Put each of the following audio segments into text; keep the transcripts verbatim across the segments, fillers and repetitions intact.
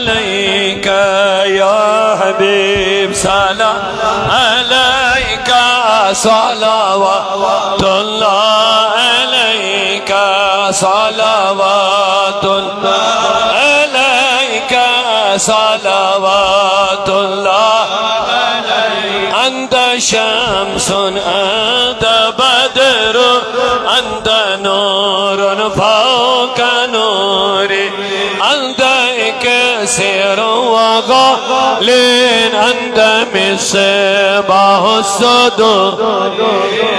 عليك يا حبيب، سلام عليك، صلوات الله عليك، صلوات الله عليك، صلوات الله عليك. أنت شمس، أنت بدر، أنت نور فوق نوري، أنت إكسير وغلي، أنت مصباح الصدور.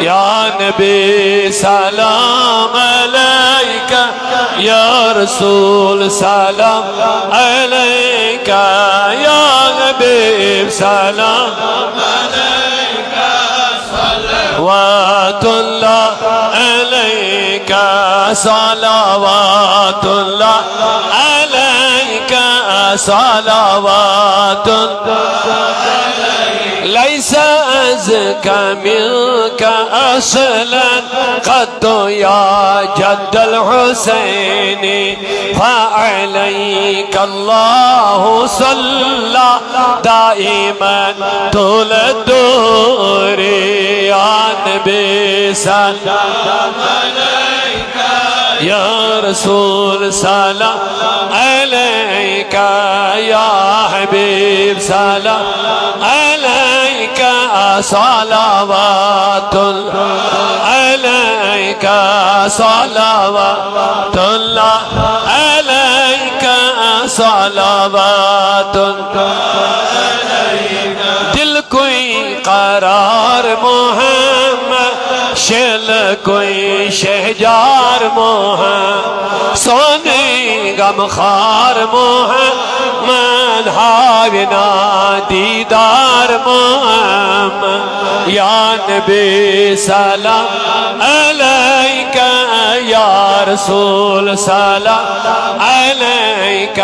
يا نبي سلام عليك، يا رسول سلام عليك، يا حبيب سلام عليك، صلوات الله عليك، صلوات الله عليك، صلوات الله عليك. ليس أزكى منك أصلا قط يا جد الحسين، فعليك الله صلى دائما طول الدهور. يا نبي سلام عليك، يا رسول سلام عليك، يا حبيب سلام عليك، صلوات عليك، صلوات الله عليك، صلوات عليك. دل کوئی قرار محمد، شل کوئی شہجار محمد، سونے غمخوار محمد، ہاونا دیدار محمد۔ یا نبی سلام عليك، يا رسول سلام عليك،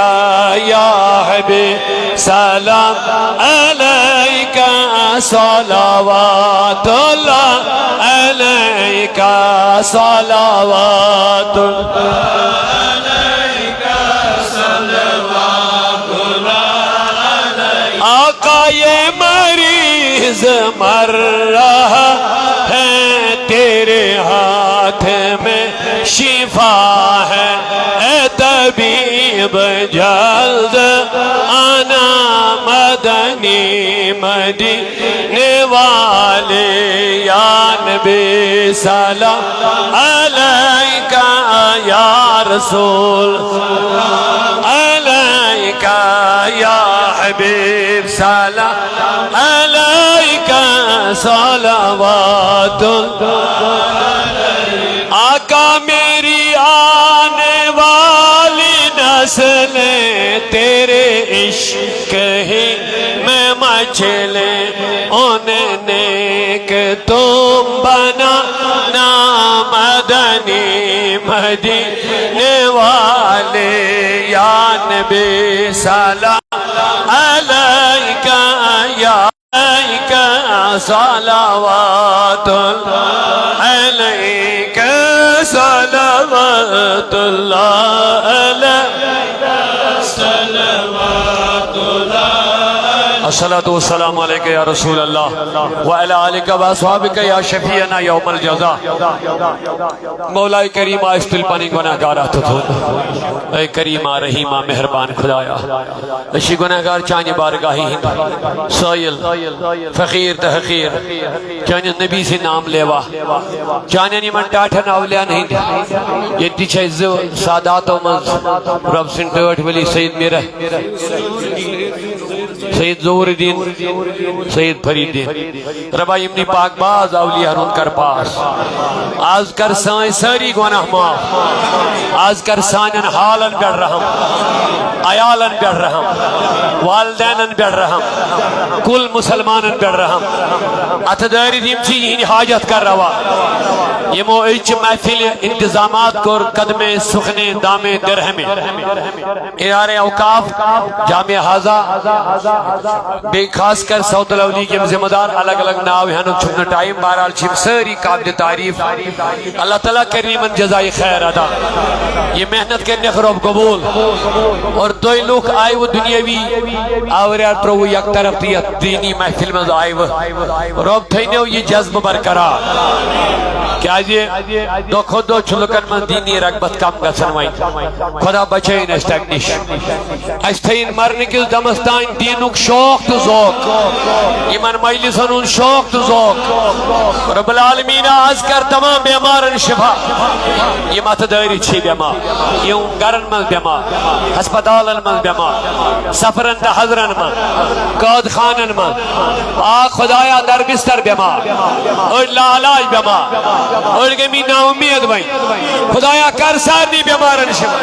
يا حبيب سلام عليك، صلوات الله عليك، صلوات الله عليك، صلوات الله عليك. آقا، یہ مریض مر رہا ہے، تیرے ہاتھ میں شفا ہے۔ اے طبیب، جلد آنا، مدنی مدینے والے۔ یا نبی سلام عليك، يا رسول عليك، يا حبيب سلام عليك، صلوات الله عليك. آقا، میری آنے والی نسلیں تیرے عشق ہی میں مچلیں، ان نیک تم بنانا، مدنی مدینے والے۔ یا نبی سلام عليك، يا عليك، صلوات الله عليك، صلوات الله عليك، صلوات الله عليك. الصلاة والسلام عليك يا رسول الله وعلى آلك وأصحابك يا شفيعنا يوم الجزاء. مولا کریم، آ ٲسۍ تُلۍ پنٕنۍ گۄناہ گار اَتھٕ تھوٚد۔ اے کریما رحیما مہربان خدایا، أسۍ چھِ گۄناہ گار چانہِ بارگاہہِ ہٕنٛدۍ سٲیِل، فقیٖر تہٕ حقیٖر، چٲنِس نبی سٕنٛدۍ نام لیوا، چانٮ۪ن یِمن ٹاٹھٮ۪ن اولیاہن ہٕنٛدۍ، ییٚتہِ تہِ چھِ اَسہِ زٕ ساداتو منٛز رۄب سٕنٛدۍ ٹٲٹھۍ ؤلی سید میٖر، سید ظہور الدین، سید فرید الدین۔ رۄبا، یِمنٕے پاک باز اولیاہن ہُنٛد کر پاس۔ از کر سٲنۍ سٲری گۄناہ معاف۔ از کر سانٮ۪ن حالن پٮ۪ٹھ رحم، عیالن پٮ۪ٹھ رحم، والدینن پٮ۪ٹھ رحم، کُل مُسلمانن پٮ۪ٹھ رحم۔ اتھٕ دٲرِتھ یِم چھِ یِہِنٛدۍ حاجت کر روا۔ یِمو أزچہِ محفلہِ انتظامات کوٚر قدمے سُخنے دامے درہمے۔ ادارے اوقاف جامع ہذا بیٚیہِ خاص کر سوتل اولی یِم ذمہ دار، الگ الگ ناو ہٮ۪نُک چھُم نہٕ ٹایم، بہرحال چھِ یِم سٲری قابل تعریف۔ اللہ تعالیٰ کرِ یِمن جزائے خیر عطا۔ یہِ محنت کرنکھ رب قبول۔ اور تُہۍ لُکھ آیوٕ دُنیٲوی آوریٛار ترٛووٕ یک طرف تہٕ یتھ دینی محفل منٛز آیوٕ۔ رب تھٲینو یہِ جذبہٕ برقرار۔ کیازِ دۄہ کھۄتہٕ دۄہ چھُ لُکن منٛز دینی رغبت کم گژھان وۄنۍ۔ خدا بچٲیِن أسۍ تمہِ نِش۔ اسہِ تھٲیِن مرنہٕ کِس دمس تام دینُک شوق تہٕ ذوق، یِمن مجلسن ہُنٛد شوق تہٕ ذوق۔ رب العالمین، از کر تمام بیمارن شفا۔ یِم اتھٕ دٲرِتھ چھِ بیمار، یِم گرن منٛز بیمار، ہسپتالن منٛز بیمار، سفرن تہٕ حضرن منٛز، قٲد خانن منٛز۔ آ خدایا، در بستر بیمار، أڑۍ لاعلاج بیمار، أڑۍ گٔمٕتۍ نا اُمید وۄنۍ۔ خدایا، کر سارنٕے بیمارن شفا۔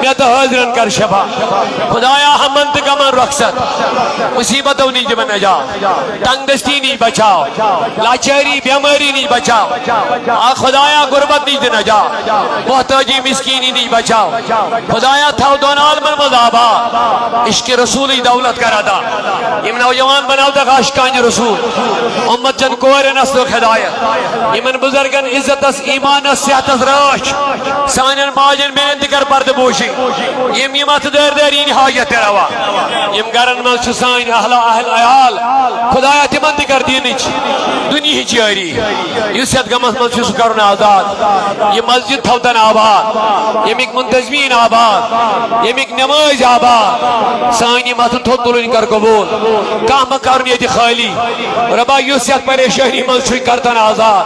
مےٚ تہٕ حٲضرن کر شفا۔ خدایا، ہمن تہٕ غمن رۄخصت۔ مصیبتو نِش دِ مےٚ نجات۔ تنگ دستی نِش بچاو۔ لاچٲری بیمٲری نِش بچاو۔ آ خدایا، غربت نِش دِ نجات۔ محتاجی مسکینی نِش بچاو۔ خدایا، تھاو دۄن عالمن منٛز آباد۔ عشق رسولٕچ دولت کر عطا۔ یِم نوجوان بناوتکھ عاشقانِ رسول۔ امت چن کورٮ۪ن اصلُک ہدایت۔ یِمن بزرگن عزتس، ایمانس، صحتس رٲچھ۔ سانٮ۪ن ماجن بیٚنٮ۪ن تہِ کر پردٕ پوشی۔ یِم یِم اتھٕ دٲرۍ دٲرۍ یِہنٛدۍ حاجت تہِ روا۔ یِم گرن منٛز چھِ سٲنۍ اہل اہل عیال۔ خدایا، تِمن تہِ کر دینٕچ دُنیہٕچ یٲری۔ یُس یتھ غمس منٛز چھُ، سُہ کرُن آزاد۔ یہِ مسجد تھاوتن آباد۔ ییٚمِکۍ منتظمین آباد۔ ییٚمِکۍ نمٲزۍ آباد۔ سٲنۍ یِم اتھٕ تھوٚد تُلٕنۍ کر قبول۔ کانٛہہ مہ کرُن ییٚتہِ خٲلی۔ رۄبا، یُس یتھ پریشٲنی منٛز چھُ، یہِ کرتن آزاد۔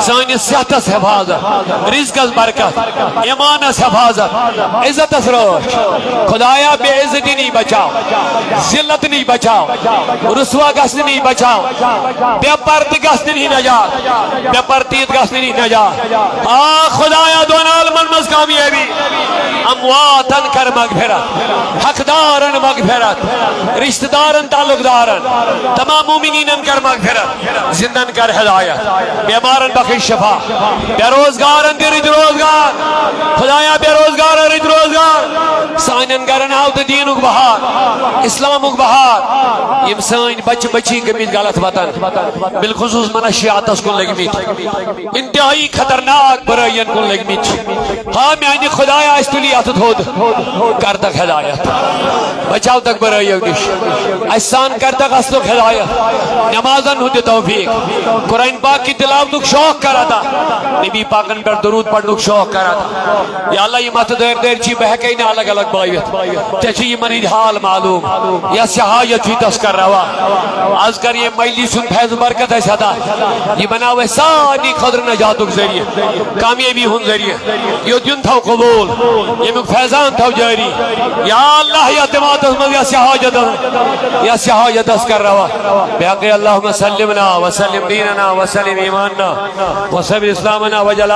سٲنِس صحتس حفاظت، رزقس برکت، ایمانس حفاظت، عزتس رٲچھ۔ خدایا، بے عزتی نِش بچاو، ذلت نِش بچاو، رسوا گژھنہٕ نِش بچاو، بے پردٕ گژھنہٕ نِش نجات، بے پردٕ گژھنہٕ نِش نجات۔ آ خدایا، دۄن عالمن منٛز کامیٲبی۔ امواتن کر مغفرت، حقدارن مغفرت، رشتہ دارن، تعلق دارن، تمام مومنینن کر مغفرت، زندن کر ہدایت، بیمارن بخش شفا، بے روزگارن دِ رٕتۍ روزگار۔ خدایا، بے روزگارن رٕتۍ روزگار۔ سانٮ۪ن گرن ہاو تہٕ دینُک بہار، اسلامُک بہار۔ یِم سٲنۍ بچہِ بچی گٔمٕتۍ غلط وتن، بالخصوص منشیاتس کُن لٔگمٕتۍ، انتہائی خطرناک برٲیین کُن لٔگمٕتۍ چھِ۔ ہا میانہِ خدایا، اسہِ تُلی اتھٕ تھوٚد، کر تک ہدایت، بچاو تک برٲیو نِش، اسہِ سان کر تک اصلُک ہدایت، نمازن ہُنٛد تہِ توفیق، قرآن پاک کہِ تلاوتُک شوق کر عطا، نبی پاکن پٮ۪ٹھ درود پرنُک شوق کر عطا۔ یا اللہ، یِم اتھٕ دٲرۍ دٲرۍ چھِ، بہٕ ہٮ۪کے نہٕ الگ الگ بٲوِتھ، ژےٚ چھِ یِمن ہٕنٛدۍ حال معلوم۔ یس یہِ حاجت چھُے، تس کر روا۔ از کر ییٚمہِ مجلس ہُنٛد فیض برکت اسہِ عطا، یہِ بناو اسہِ سارنٕے خٲطرٕ نجاتُک ذٔریعہٕ، کامیٲبی ہُنٛد ذٔریعہٕ۔ یوٚت یُن تھاو قبول، ییٚمیُک فیضان تھاو جٲری۔ یا اللہ، یتھ جماعتس منٛز یس یہِ حاجت، یس یہِ حاجت ٲس کر روا۔ بحق اللہم سلمنا وسلم دیننا وسلم ایماننا وسلم اسلامنا وجل